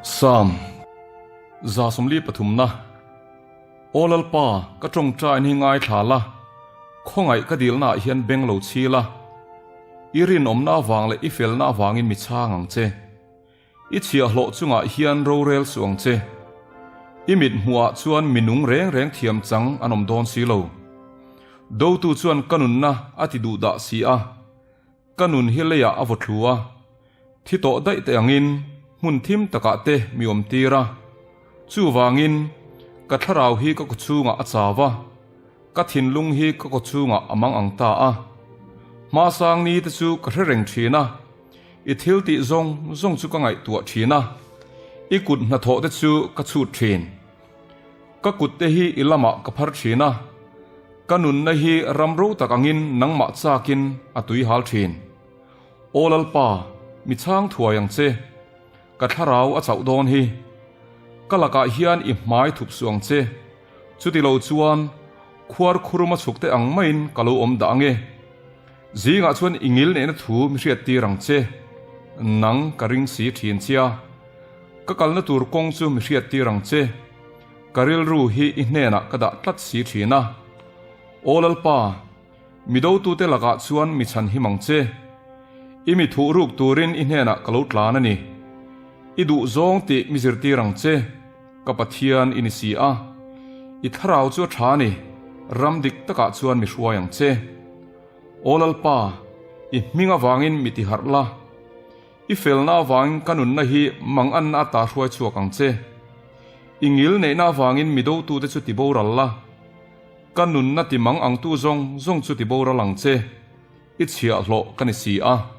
Psalm 143 na Aw Lalpa, ka tawngtain hi ngaithla la, khawngaih ka dilnaah hian beng lo chhi la. I rinawmna avang leh i felna avangin mi chhang ang che. I chhiahhlawh chungah hian rorel suh ang che. I mit hmuhah chuan mi nung reng reng thiam chang an awm dawn si lo. Dotu chuan ka nunna a ti duh dah si a, ka nun hi leiah a vaw thlu a, thi tawh daih te angin hmun thim takah te mi awm tir a. Chuvangin, ka thlarau hi ka kawchhungah a chau a, ka thinlung hi ka kawchhungah a mang ang ta a. Hmasang ni te chu ka hre reng thin a. I thil tih zawng zawng chu ka ngaihtuah thin a, i kut hnathawh te chu ka chhut thin. Ka kut te hi i lamah ka phar thin a, ka nunna hi ram ro tak angin nangmah chakin a tui hal thin. Aw Lalpa, mi chhang thuai ang che, ka thlarau a chauh dawn hi. Ka lakah hian i hmai thup suh ang che, chuti lo chuan khuar khuruma chhuk te ang maiin ka lo awm dah ang e. Zingah chuan i ngil nehna thu mi hriat tir ang che. Nang ka ring si thin chia. Ka kalna tur kawng chu mi hriat tir ang che. Ka rilru hi i hnenah ka dah tlat si thin a. Aw Lalpa, mi dotute lakah chuan mi chhan him ang che. I mi thuh ruk turin i hnenah ka lo tlan a ni. I duh zawng tih mi zirtir ang che. Ka Pathian i ni si a. I thlarau chu a tha a ni, ram dik takah chuan mi hruai ang che. Aw Lalpa, i hming avangin mi tiharh la, i felna avangin ka nunna hi manganna ata hruai chhuak ang che. I ngil neihna avangin mi dotute chu tiboral la, ka nunna timang angtu zawng zawng chu tiboral ang che, i chhiahhlawh ka ni si a.